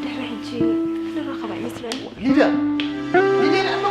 ድሕሪ ሕጂ ንራኸብ ኣይመስለኒ። ሊድያ! ሊድያ፣ ንዕማ!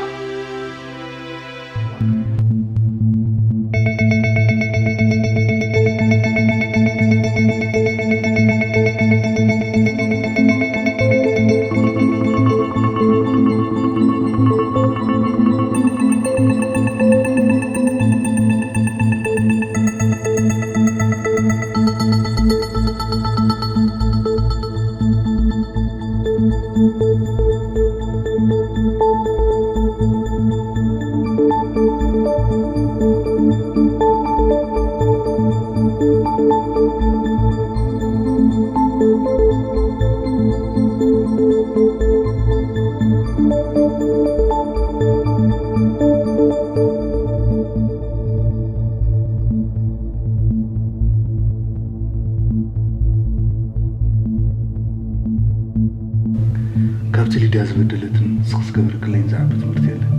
ካብቲ ሊድያ ዝበደለትን ንስኺ ዝገበርክለይን ዝዓቢ ትምህርቲ የለን።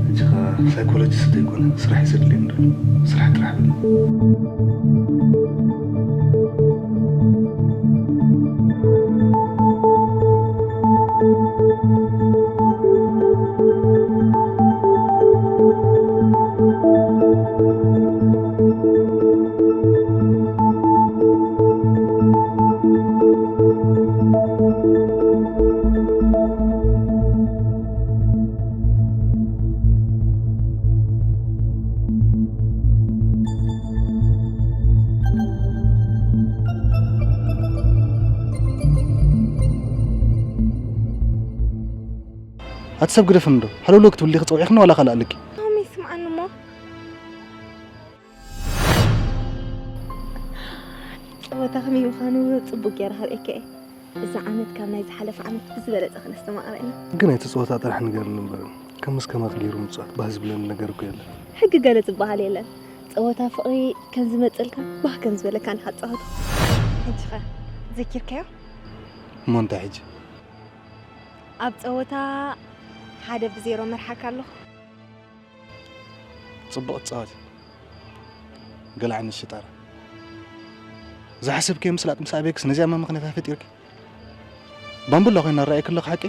ሕጂ ኸኣ ሳይኮሎጂስት ዘይኮነ ስራሕ እዩ ዘድልየኒ ዘሎ። ስራሕ ጥራሕ በሊ። ኣቲ ሰብ ግደፍኒ ዶ? ሃለውለው ክትብሊ ዲኺ ጸዊዕኽኒ ዋላ ካልእ ኣለኪ? ናሆሚ፣ ስምዓኒ እሞ። ጸወታ ከመይ ምዃኑ ጽቡቕ ገይረ ከርእየካ እየ። እዛ ዓመት ካብ ናይ ዝሓለፈ ዓመት ብዝበለጸ ክነስተማቕር ኢና። ግን እቲ ጸወታ ጥራሕ ንገርኒ እምበር፣ ከም ምስ ከማኺ ገይሩ ምጽዋት ባህ ዝብለኒ ነገር እኮ የለን። ሕጊ ገለ ዝበሃል የለን። ጸወታ ፍቕሪ ከም ዝመጽልካ ባህ ከም ዝበለካ ንሓጻወቱ። ሕጂ ኸ ዘኪርካዮ? እሞ እንታይ ሕጂ? ኣብ ጸወታ ሓደ ብዜሮ መርሓካ ኣለኹ። ጽቡቕ ትጻወቲ። ገለ ዓይነት ሽጣራ። ዝሓሰብክዮ ምስላጥ ምስ ኣበየክስ ነዚኣ ምኽንያት ፈጢርኪ? ባምቡላ ኮይና ራእየኪ ኣለኹ ሓቂ?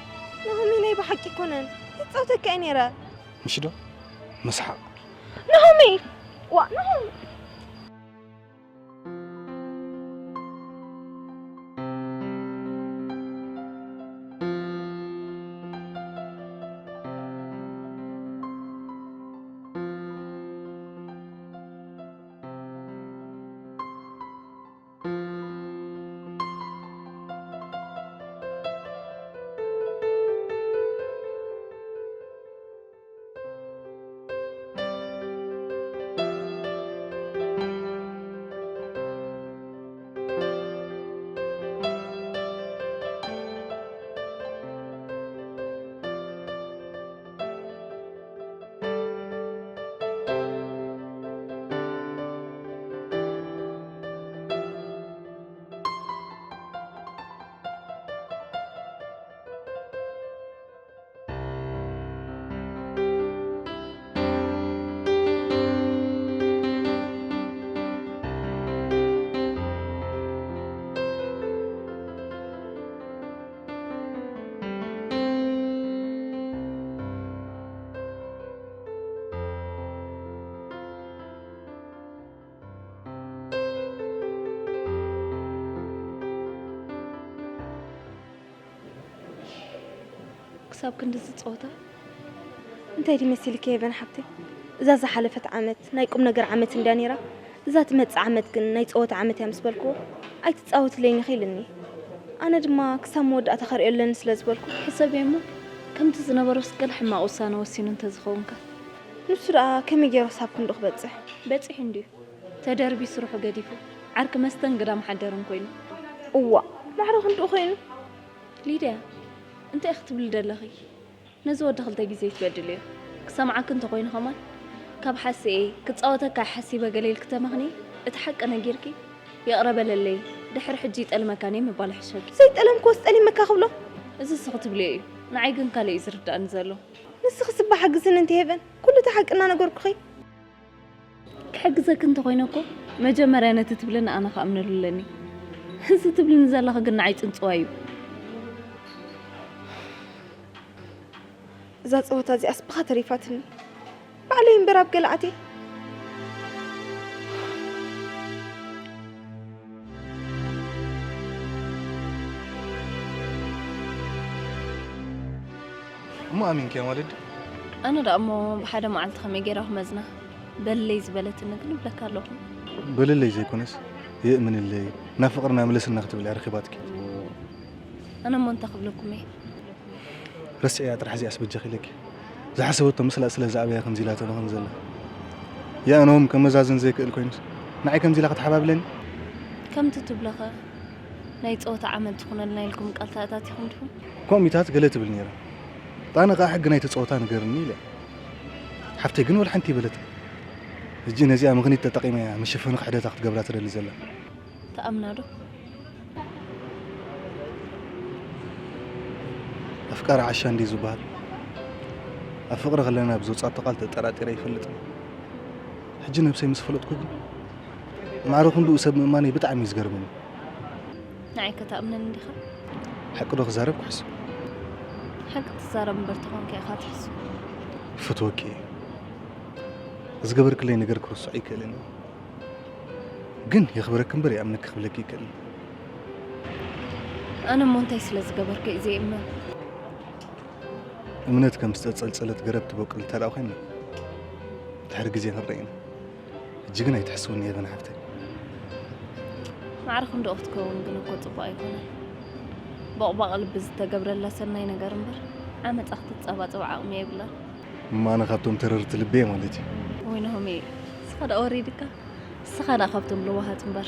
ናሆሚ፣ ናይ ብሓቂ ኣይኮነን። ይጻወተካ እየ ነይረ። ምሽ ዶ? መስሓቕ። ናሆሚ! ዋ፣ ናሆሚ! ክሳብ ክንድዚ ጸወታ? እንታይ ድዩ መሲልኪ ሄቨን ሓብተይ? እዛ ዝሓለፈት ዓመት ናይ ቁም ነገር ዓመት እንድያ ነይራ። እዛ ትመጽእ ዓመት ግን ናይ ጸወታ ዓመት እያ ምስ በልክዎ፣ ኣይትጻወትለይን ኢኺ ኢሉኒ። ኣነ ድማ ክሳብ መወዳእታ ከርእዮ ኣለኒ ስለ ዝበልኩ፣ ሕሰብዮ እሞ፣ ከምቲ ዝነበሮስ ገለ ሕማቕ ውሳነ ወሲኑ እንተዝኸውን ከ? ንሱ ደኣ ከመይ ገይሩ ክሳብ ክንድኡ ክበጽሕ? በጺሑ እንድዩ። ተደርቢ ስርሑ ገዲፉ፣ ዓርኪ መስተን ግዳም ሓደርን ኮይኑ። እዋ፣ ማዕረ ክንድኡ ኮይኑ። ሊድያ፣ እንታይ ክትብሊ ደለኺ? ነዚ ወዲ ክልተ ግዜ ትበድል እዩ። ክሰምዓኪ እንተኾይኑ ከማን፣ ካብ ሓስኤ፣ ክጻወተካ ሓሲበ ገለ ኢልኪ ተመኽኒ፣ እቲ ሓቂ ነጊርኪ፣ ይቕረ በለለይ፣ ድሕሪ ሕጂ ይጠልመካን እየ ምባል ይሕሸኪ። ዘይጠለምክዎስ ጠሊመካ ክብሎ? እዚ ንስኺ ትብልዮ እዩ። ንዓይ ግን ካልእ እዩ ዝርድኣኒ ዘሎ። ንስኺ ስባ ሓግዝኒ እንተ ሄቨን፣ ኩሉ እቲ ሓቂ እናነገርኩኺ። ክሕግዘኪ እንተኾይነ እኮ መጀመርያ ነቲ ትብልኒ ኣነ ክኣምነሉ ኣለኒ። እዚ ትብልኒ ዘለኺ ግን ንዓይ ጽንጽዋይ እዩ። እዛ ጸወታ እዚኣስ ብኻ ተሪፋትኒ። ባዕለይ እምበር ኣብ ገለ ኣትየ። እሞ ኣሚንክያ ማለት ድዩ? ኣነ ደኣ እሞ ብሓደ መዓልቲ ከመይ ገይራ ክመዝና? በለለይ ዝበለትኒ ግን እብለካ ኣለኹ። በለለይ ዘይኮነስ፣ የእምንለይ፣ ናብ ፍቕርና ምለስና ክትብል እያ ረኺባትኪ። ኣነ እሞ እንታይ ክብለኩም እየ? ረስዕያ ጥራሕ እዚኣስ በጃኺ ኢለኪ። ዝሓሰበቶ ምስላ ስለ ዝኣበያ ከምዚ ኢላ ተመኽኒ ዘላ። የእኖም ከመዛዝን ዘይክእል ኮይኑስ፣ ንዓይ ከምዚ ኢላ ክትሓባብለኒ? ከምቲ ትብሎኸ፣ ናይ ጸወታ ዓመት ትኹነልና ኢልኩም ቃል ተኣታቲኹም ዲኹም? ከምኡታት ገለ ትብል ነይራ። ኣነ ከኣ ሕጊ ናይቲ ጸወታ ንገርኒ ኢለ። ሓፍተይ ግን ወላ ሓንቲ ይበለት። ሕጂ ነዚኣ ምኽኒት ተጠቒማ እያ መሸፈኒ ክሕደታ ክትገብራ ትደሊ ዘላ። ትኣምና ዶ? ኣፍቃሪ ዓሻ እንድዩ ዝበሃል። ኣብ ፍቕሪ ከለና ብዘውጻቶ ቃል ተጠራጢረ ኣይፈልጥን። ሕጂ ነብሰይ ምስ ፈለጥኩ ግን ማዕረ ክንድኡ ሰብ ምእማነይ ብጣዕሚ እዩ ዝገርመኒ። ንዓይ ከተኣምነኒ ዲኻ? ሓቂ ዶ ክዛረብ ክሕሱ? ሓቂ ትዛረብ እምበር ተኾንካ ኢኻ ትሕሱ። ይፈትወኪ እየ። ዝገበርክለይ ነገር ክርስዖ ኣይክእልን እየ። ግን የኽብረኪ እምበር ይኣምነኪ ክብለኪ ይክእል። ኣነ እሞ እንታይ ስለ ዝገበርኩ እዩ ዘይእመን? እምነት ከም ዝተጸልጸለት ገረብ ትበቁል እንተ ደኣ ኮይና፣ ድሕሪ ግዜ ክንርኢ ኢና። ሕጂ ግን ኣይትሕስውኒ ሄቨን ሓፍተይ። ማዕረ ክንድኡ ክትከውን ግን እኮ ጽቡቕ ኣይኮነን። ቦቕባቕ ልቢ ዝተገብረላ ሰናይ ነገር እምበር፣ ዓመጻ ክትጸባጸብ ዓቕሚ የብላን። እሞ ኣነ ካብቶም ተረርቲ ልቢ እየ ማለት እዩ። ወይ ናሆሜ፣ ንስኻ ደኣ ወሪድካ? ንስኻ ደኣ ካብቶም ለዋሃት እምበር።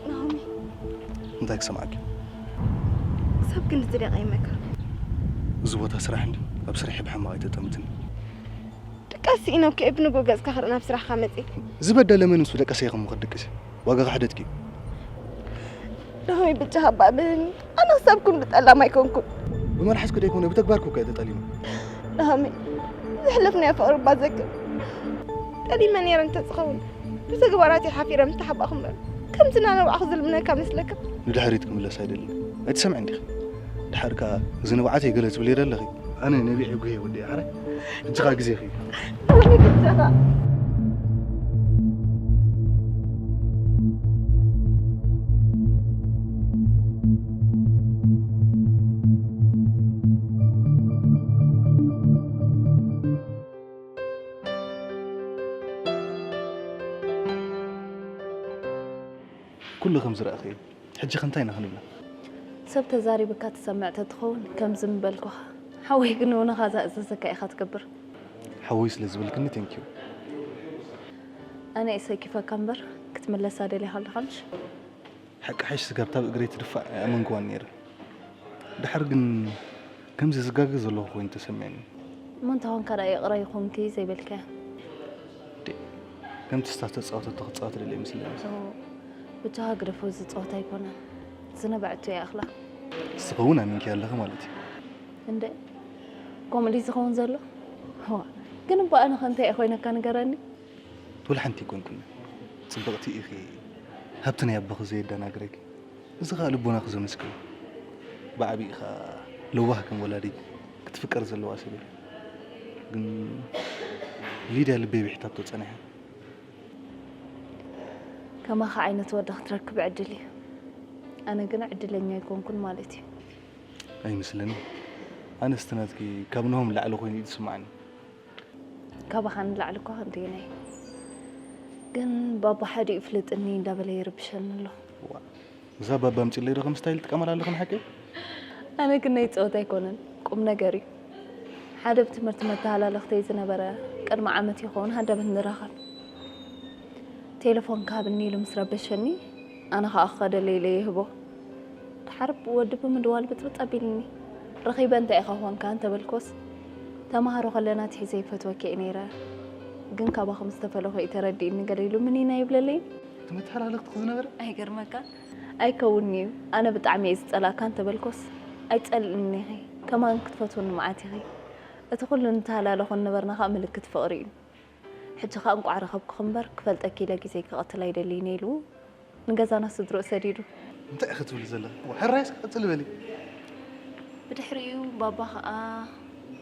ናሆሚ፣ እንታይ ክሰምዓኪ? ክሳብ ክንድዚ ደቂመካ። እዚ ቦታ ስራሕ እንዲ፣ ኣብ ስራሕ ብሕማቕ ኣይተጠምትን። ደቀሲ ኢኖ ከ ብንጎ ገጽካ ክርኢ ናብ ስራሕካ መጺእ። ዝበደለ መን ንሱ ደቀሰ ይኹም ክድቅስ። ዋጋ ክሕደትኪ። ናሆሚ፣ ብቻ ሃባ ብህኒ። ኣነ ክሳብ ክንዱ ጠላም ኣይኮንኩን። ብመልሓስኩ ደይኮነ ብተግባርኩ ከ ተጠሊሙ። ናሆሚ፣ ዘሕለፍናዮ ፍቕሪ እባ ዘክር። ጠሊመ ነይረ እንተዝኸውን ብተግባራት ሓፊረ ምስተሓባእኹ እምበር ከምዚ እናነባዕኹ ዝልምነካ መስለካ? ንድሕሪት ክምለስ ኣይደልን። ኣይትሰምዕን ዲኺ? ድሓር ከኣ እዚ ንብዓተይ ገለ ትብሊ ዶ ኣለኺ? ኣነ ነቢዐ ጉሄ ወዲ እየ፣ ሓራይ? ሕጂ ኸኣ ግዜኺ እዩ። ኩሉ ከም ዝረኣኺ እዩ። ሕጂ ከ እንታይ ኢና ክንብላ? ሰብ ተዛሪብካ ትሰምዕ ተትኸውን ከምዚ ምበልኩኻ። ሓወይ ግን ንኻ ዝኣዘዘካ ኢኻ ትገብር። ሓወይ ስለ ዝበልክኒ ቴንኪዩ። ኣነ እየ ሰኪፈካ እምበር ክትምለሳ ደሊኻ ኣለኻ ምሽ? ሓቂ ሓይሽ ስጋብ ታብ እግረይ ትድፋእ ኣይኣመንክዋን ነይረ። ድሓር ግን ከምዚ ዝጋገ ዘለኹ ኮይኑ ተሰሚዕኒ። እሞ እንታይ ኾንካ ደኣ ይቕረ ይኹንኪ ዘይበልካያ? ዴ፣ ከምቲ ስታፍ ተጻወተቶ ክትጻወት ደልየ መስለኒ። እዎ፣ ብቻ ግደፎ፣ እዚ ጸወታ ኣይኮነን። ዝነበዐቶ ይኣኽላ። ንስኺ እውን ኣሚንኪ ኣለኺ ማለት እዩ። እንደ፣ ከምኡ ድዩ ዝኸውን ዘሎ? ዋ፣ ግን እባ ኣነ ኸ እንታይ እየ ኮይነካ ንገረኒ? ትብል ሓንቲ ኣይኮንኩን። ጽብቕቲ ኢኺ፣ ሃብቲ ናይ ኣቦኺ ዘየደናግረኪ። እዚ ኸኣ ልቦናኺ ዘመስግን። ብዓቢኡ ኸኣ ለዋህ ከም ወላዲት ክትፍቀር ዘለዋ ሰብ እያ። ግን ሊድያ ልበይ ብሒታቶ ጸኒሓ። ከማኻ ዓይነት ወዲ ክትረክብ ዕድል እዩ። ኣነ ግና ዕድለኛ ኣይኮንኩን ማለት እዩ። ኣይመስለንን። ኣነስ እቲ ናትኪ ካብ ናሆም ንላዕሊ ኮይኑ እዩ ዝስምዓኒ። ካባኻ ንላዕሊ እኳ ክንደየናይ። ግን ባባ ሓዲኡ ይፍለጥኒ እንዳበለ ይርብሸኒ ኣሎ። ዋ፣ እዛ ባባ ኣምጺለይ ዶ ከም ስታይል ትጥቀመላ ኣለኺ ንሓቂ? ኣነ ግን ናይ ጸወታ ኣይኮነን፣ ቁም ነገር እዩ። ሓደ ብትምህርቲ መተሃላለኽተይ ዝነበረ ቅድሚ ዓመት ይኸውን ሃንደበት ንራኸብ። ቴሌፎን ክሃብኒ ኢሉ ምስ ረበሸኒ፣ ኣነ ኸኣ ክኸደለይ ኢለ ይህቦ። ድሓር ወዲ ብምድዋል ብጥብጥ ኣቢልኒ። ረኺበ እንታይ ኢኻ ኾንካ እንተበልኮስ፣ ተማሃሮ ከለና ኣትሒዘ ይፈትወኪ እየ ነይረ። ግን ካባኹም ዝተፈለኹ እዩ ተረዲእኒ ገለ ኢሉ ምኒና ይብለለይ። እቲ መተሓላለኽትኺ ዝነበረ? ኣይገርመካን? ኣይከውንን'ዩ። ኣነ ብጣዕሚ እየ ዝጸልኣካ እንተበልኮስ፣ ኣይትጸልእንን ኢኺ። ከማን ክትፈትውኒ መዓት ኢኺ። እቲ ኩሉ ንተሃላለኹ ንነበርና ኸኣ ምልክት ፍቕሪ እዩ። ሕጂ ኸኣ እንቋዕ ረኸብኩኺ እምበር፣ ክፈልጠኪ ኢለ ግዜይ ክቐትል ኣይደልይን ኢሉ ንገዛና ስድርኡ ሰዲዱ። እንታይ ኢኺ ትብሊ ዘለኺ? ሕራይ እስኪ ቀጽሊ በሊ። ብድሕሪኡ ባባ ኸኣ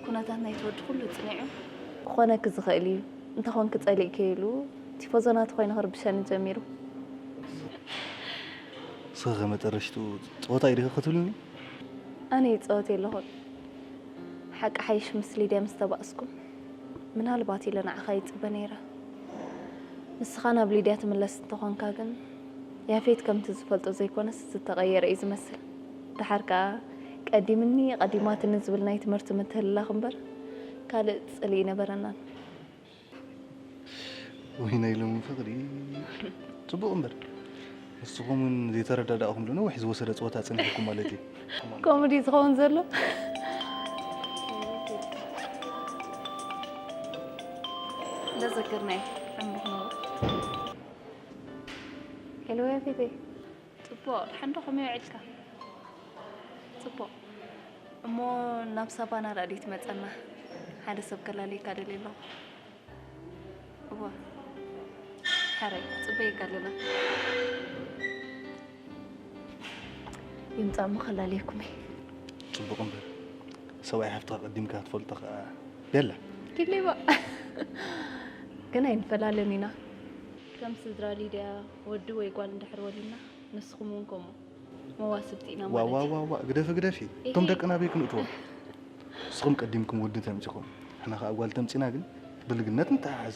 ኩነታት ናይቲ ወዲ ኩሉ ጽኒዑ። ክኾነኪ ዝኽእል እዩ። እንተኾንኪ ጸሊእክዮ ኢሉ ቲፎዞ ናቱ ኮይኑ ክርብሸኒ ጀሚሩ። ንስኺ ከ መጠረሽትኡ ጸወታ እዩ ዲኺ ክትብልኒ? ኣነ ይጸወት የለኹን። ሓቂ ሓይሽ ምስ ሊድያ ምስ ተባእስኩም፣ ምናልባት ኢለ ንዓኻ ይጽበ ነይረ። ንስኻ ናብ ሊድያ ትምለስ እንተኾንካ ግን፣ ያፌት ከምቲ ዝፈልጦ ዘይኮነስ ዝተቐየረ እዩ ዝመስል። ደሓር ከኣ ቀዲምኒ ቀዲማትኒ ዝብል ናይ ትምህርቲ ምትህልላኽ እምበር፣ ካልእ ጽልኢ ኣይነበረናን። ወይ ናይ ሎሚ ፍቕሪ። ጽቡቕ እምበር፣ ንስኹም እውን ዘይተረዳዳእኹምሉ ነዊሕ ዝወሰደ ጸወታ ጸኒሕኩም ማለት እዩ። ኮሜዲ ዝኸውን ዘሎ። እንዳዘከርናዮ ዕምሪ ክነውር። ሄሎ ያፌተይ። ጽቡቕ፣ ድሓን ዶ ከመይ ውዒልካ? ጽቡቕ። እሞ ናብ ሳቫና ደኣ ድዩ ትመጸና? ሓደ ሰብ ከላልየካ ደልየ ኣለኹ። እወ። ሕራይ፣ ጽበየካ ኣለና። ይምጻእ እሞ ከላልየኩም እየ። ጽቡቕ እምበር፣ ሰብኣይ ሓፍትኻ ቀዲምካ ክትፈልጦ ከኣ ቤላ። ዲሌባ። ግን ኣይንፈላለን ኢና። ከም ስድራ ሊድያ ወዲ ወይ ጓል እንድሕር ወሊድና፣ ንስኹም እውን ከምኡ። መዋስብቲ ኢና ዋ፣ ማለት ዋ፣ እዩ። ዋ፣ ዋ፣ ግደፊ፣ ግደፊ። እሂ። እቶም ደቅና ኣበይ ክንእትዎም? ንስኹም ቀዲምኩም ወዲ ተምጺኹም፣ ንሕና ኸኣ ጓል ተምጺና፣ ግን ብልግነት ንተሓሓዝ።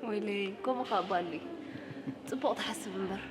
ወይለይ፣ ከምኡ ኸኣ ባሉይ። ጽቡቕ ትሓስብ እምበር።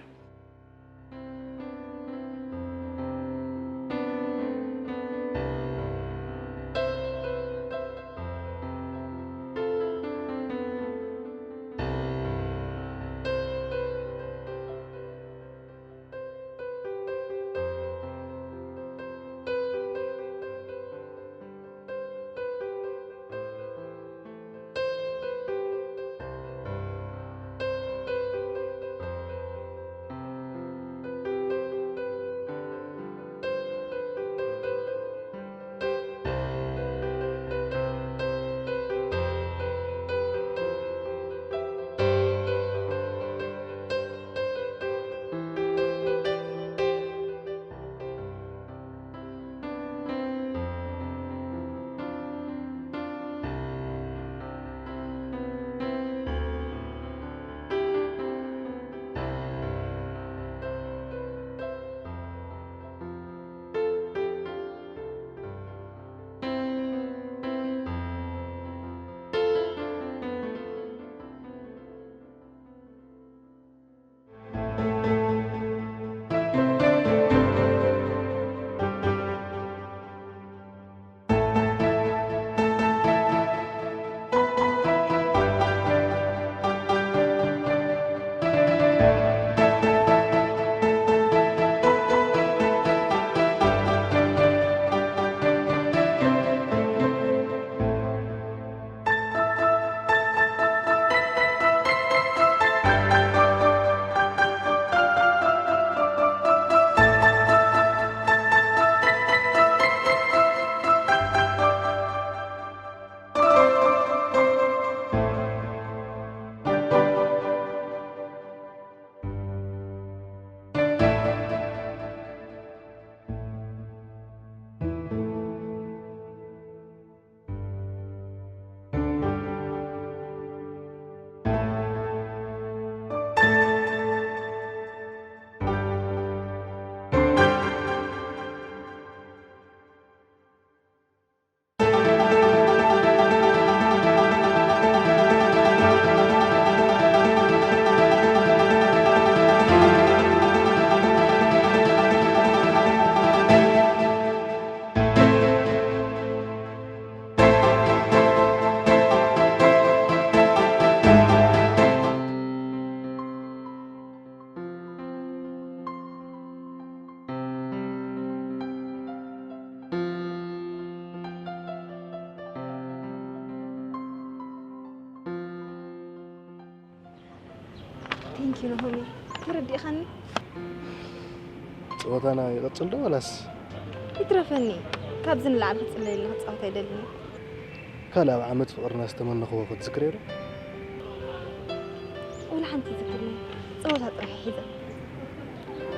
Thank you ናሆሚ፣ ተረዲእኻኒ። ጸወታና ይቐጽል ዶ ወላስ? ይትረፈኒ፣ ካብዚ ንላዕሊ ክጽለየልና ክጻወት ኣይደልን። ካልእ ኣብ ዓመት ፍቕርና ዝተመነኽዎ ክትዝክርዮ ዶ? ወላ ሓንቲ ይዝክርኒ፣ ጸወታ ጥራሕ ሒዘ።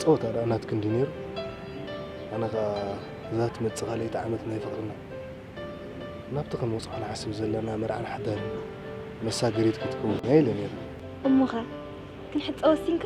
ጸወታ ደኣ ናትኪ እንዲ ነይሩ። ኣነ ኸኣ እዛ ትመጽእ ካልኣይቲ ዓመት ናይ ፍቕርና ናብቲ ክንበጽሖ ንሓስብ ዘለና መርዓን ሓዳርን መሳገሪት ክትከውን እያ ኢለ ነይረ። እሞኸ ክንሕጸ ወሲንካ?